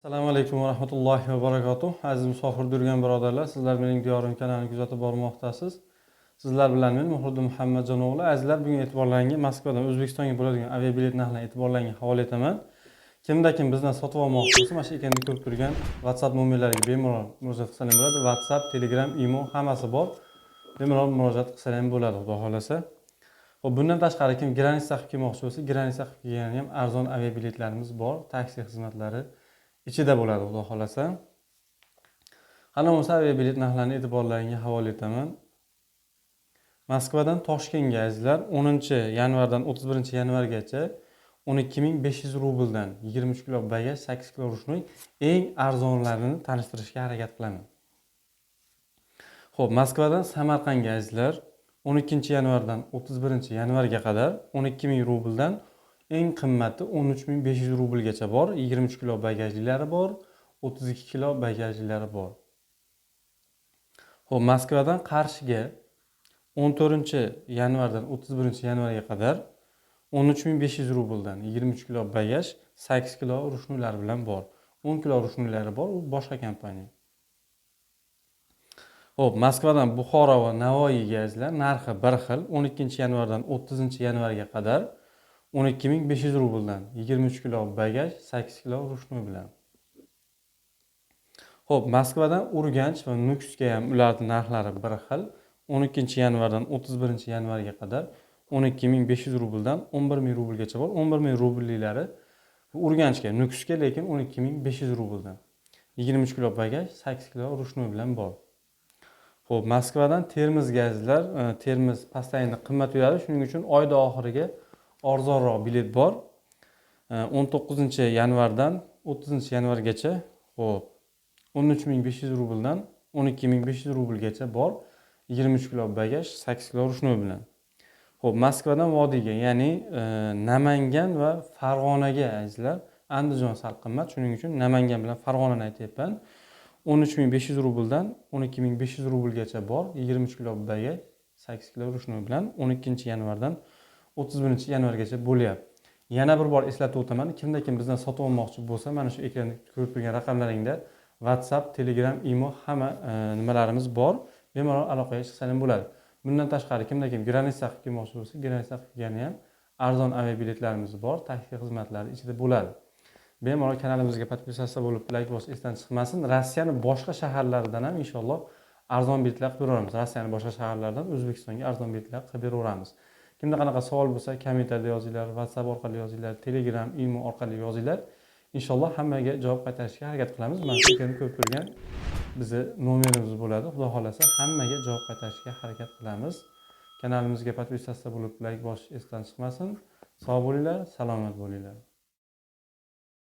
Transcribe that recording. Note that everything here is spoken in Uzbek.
Assalomu alaykum va rahmatullohi va barakatuh. Aziz musofirda yurgan birodarlar, sizlar mening Diyorim kanalini kuzatib bormoqdasiz. Sizlar bilan men, Muhriddin Muhammadjon o'g'li. Azizlar, bugun e'tiborlaringizga Moskvadan O'zbekistonga bo'ladigan aviabilet narxlarini e'tiborlaringizga havola etaman. Kimda kim bizdan sotib olmoqchi bo'lsa, mana shu ekranda ko'rib turgan WhatsApp nomerlariga bemalol murojaat qilsa ham bo'ladi. WhatsApp, Telegram, Imo hammasi bor. Bemalol murojaat qilsa ham bo'ladi, Xudo xohlasa. Xo'p, bundan tashqari kim граница qilib kelmoqchi bo'lsa, граница qilib kelgani ham arzon aviabiletlarimiz bor. Taksi xizmatlari ichida bo'ladi, Xudo xohlasa. Qani bo'lmasa, aviabilet narxlarini e'tiborlaringizga havola etaman. Moskvadan Toshkentga, azizlar, 10 yanvardan 31 yanvargacha 12 500 rubldan, 23 kilo bagaj, 8 kilo ручной, eng arzonlarini tanishtirishga harakat qilaman. Xo'p, Moskvadan Samarqandga, azizlar, 12 yanvardan 31 yanvarga qadar 12 ming rubldan, eng qimmati 13 500 rublgacha bor. 23 kilo bagajlilari bor, 32 kilo bagajlilari bor. Xo'p, Moskvadan Qarshiga 14 yanvardan 31 yanvarga qadar 13 500 rubldan, 23 kilo bagaj, 8 kilo ручной lar bilan bor. 10 kilo ручной lari bor, u boshqa kompaniya. Xo'p, Moskvadan Buxoro va Navoiyga, azizlar, narxi bir xil, 12 yanvardan 30 yanvarga qadar 12 500 rubldan, 23 kilo bagaj, 8 kilo ручной bilan. Xo'p, Moskvadan Urganch va Nukusga ham ularning narxlari bir xil. 12 yanvardan 31 yanvarga qadar 12 500 rubldan 11 ming rublgacha bor. 11 ming rublliklari Urganchga, Nukusga lekin 12 500 rubldan. 23 kilo bagaj, 8 kilo ручной bilan bor. Xo'p, Moskvadan Termizga, azizlar, Termiz постоянно qimmat yuradi, shuning uchun oyda oxiriga arzonroq bilet bor. 19 yanvardan 30 yanvargacha, xo'p, 13 500 rubldan 12 500 rublgacha bor. 23 kilo bagaj, 8 kilo ручной bilan. Xo'p, Moskvadan vodiyga, ya'ni Namangan va Farg'onaga, azizlar, Andijon sal qimmat, shuning uchun Namangan bilan Farg'onani aytyapman. 13 500 rubldan 12 500 rublgacha bor. 23 kilo bagaj, 8 kilo ручной bilan 12 yanvardan 31 yanvargacha bo'lyapti. Yana bir bor eslatib o'taman, kimda kim bizdan sotib olmoqchi bo'lsa, mana shu ekranda ko'rib turgan raqamlaringda WhatsApp, Telegram, Imo hamma nimalarimiz bor. Bemalol aloqaga chiqsa ham bo'ladi. Bundan tashqari kimda kim граница qilib kelmoqchi bo'lsa, граница qilib kelgani ham arzon aviabiletlarimiz bor, taksi xizmatlari ichida bo'ladi. Bemalol kanalimizga подписаться bo'lib, layk bosish esdan chiqmasin. Rossiyani boshqa shaharlaridan ham inshaalloh arzon biletlar qilib beraveramiz. Rossiyani boshqa shaharlaridan O'zbekistonga arzon biletlar qilib beraveramiz. Kimda qanaqa savol bo'lsa, kommentariyada yozinglar, WhatsApp orqali yozinglar, Telegram, Imo orqali yozinglar. Inshaalloh hammaga javob qaytarishga harakat qilamiz. Mana shu ekranda ko'rib turgan bizni nomerimiz bo'ladi. Xudo xohlasa, hammaga javob qaytarishga harakat qilamiz. Kanalimizga подписаться bo'lib, layk bosish esdan chiqmasin. Sog' bo'linglar, salomat bo'linglar.